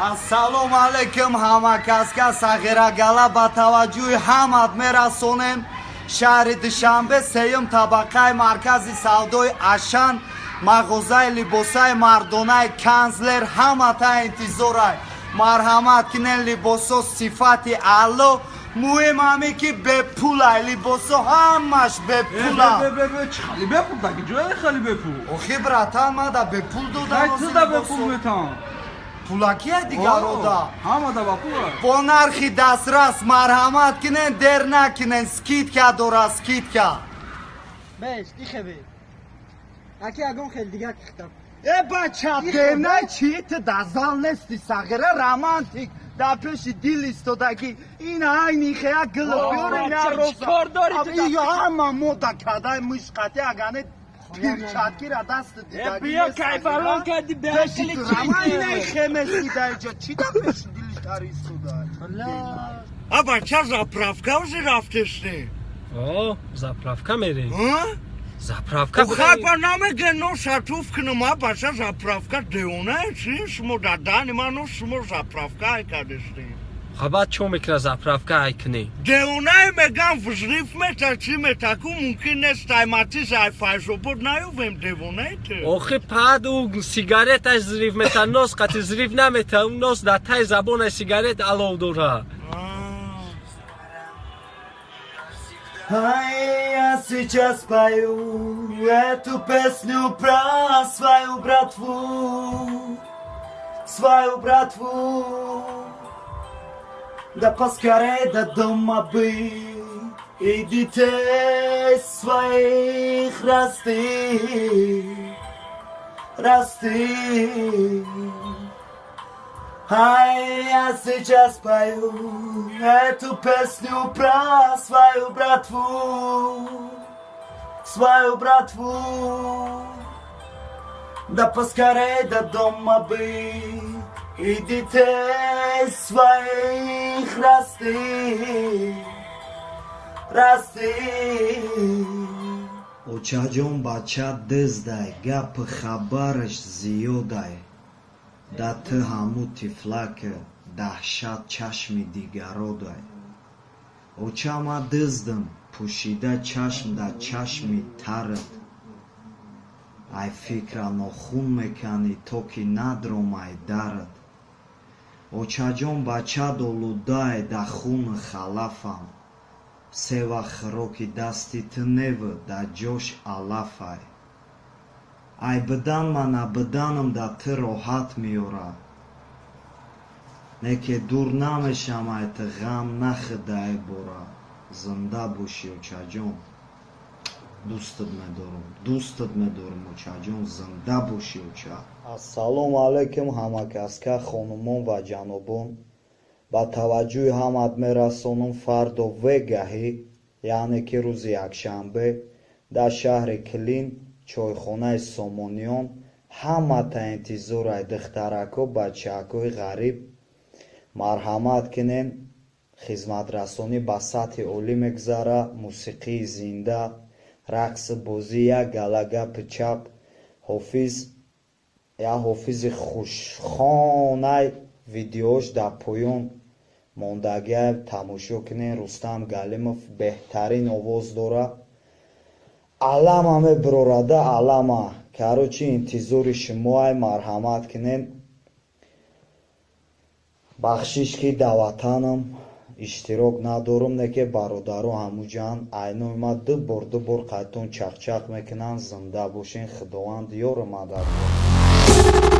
Ассалому алайкум, ҳамакаска, сағирагала, ба таваҷҷӯҳи ҳамат мерасонем: шаҳри Душанбе, сеюм табақаи маркази савдои Ашан, мағозаи либосаи мардонаи Канцлер ҳамата интизорай. Марҳамат кинен, либосо сифати аъло, муҳим ҳаме ки бепулай, либосо ҳамаш бепула. Чӣ хали бепул? Таки ҷое хали бепул? Охи, братан, мада бепул додам. Ту да бепул метан. Пулакия дигарода. Ҳамада ба пул. Бо нархи дастрас, марҳамат кинен, дер накунен, скидка дора, скидка. Беш, ихебе. Аки, ягон хел дига кихтам. Э, бача, демнай чи? Ту дазал нести, сағира, романтик дар пеши дил истодагӣ. Ин айни хея гил биёрем я роза. Кор дори ту? Ҳама мода кадай мушқати, агане перчаткира даст дидагӣ. Биё, кайфалон кади. Пеши ту роман инаи хемески даиҷа чи да пеши дилиш тари истодай. А бача, заправка уже рафтесте? О, заправка мерем. Заправка. Хаба намеге, но шатуф кунам, а бача, заправка деона чи шумо дадани ману шумо заправка ай кардесте. Хабар чо мекуна заправка ай кунӣ? Деонае мегам, взрыв мета, чи метаку, мумкин нест, ай Матиз, ай Файзобод наёвем, девонаете. Охи, пад ӯ сигареташ взрыв мета, нос қати взрыв намета, ӯ нос дар таи забонаи сигарет алов дора. Ай, я сейчас пою эту песню про свою братву, свою братву. Да поскорей до дома бы и детей своих расти, расти. Ай, я сейчас пою эту песню про свою братву, свою братву. Да поскорей до дома бы и детей своих расти, расти. Очаҷон, бача диздай, гапи хабараш зиёдай. Да ту ҳаму тифлаки даҳшат чашми дигародай. Оча, ма диздим, пӯшида чашм дар чашми тарат. Ай фикра нохун меканӣ, то ки надромай дарат. Очаҷон, бача олудай да хуну халафам. Се вақт хӯроки дасти ту неву дар ҷош алафай. Ай бидан ма набиданам да ту роҳат меёрад. Не ке дур намешам ай ту, ғам нахӯдай бора. Зинда бошӣ, очаҷон. Дӯстат медорам, дӯстат медорам, очаҷон, зинда бошӣ, оча. Ассалому алайкум, ҳамакаска, хонумон ва ҷанобон. Ба таваҷҷӯҳи ҳамат мерасонам: фардо вегаҳӣ, яъне ки рӯзи якшанбе, дар шаҳри Клин, чойхонаи Сомониён ҳамата интизорай. Духтарако, бачаакҳои ғариб, марҳамат кунем. Хизматрасонӣ ба сатҳи олӣ мегузара, мусиқии зинда, рақси бозӣ, як гала гапи чап, ҳофиз, як ҳофизи хушхонай, видеош дар поён мондагиа, тамошо кунед. Рустам Галимов беҳтарин овоз дора, алама мебирорада, алама. Короче, интизори шумоай, марҳамат кунед. Бахшиш, ки дар ватанам иштирок надорам, не ки бародаро ҳамуҷанд айнои ма ду бор, ду бор қайтон чақчақ мекунанд. Зинда бошен, Худованд ёру мададгор.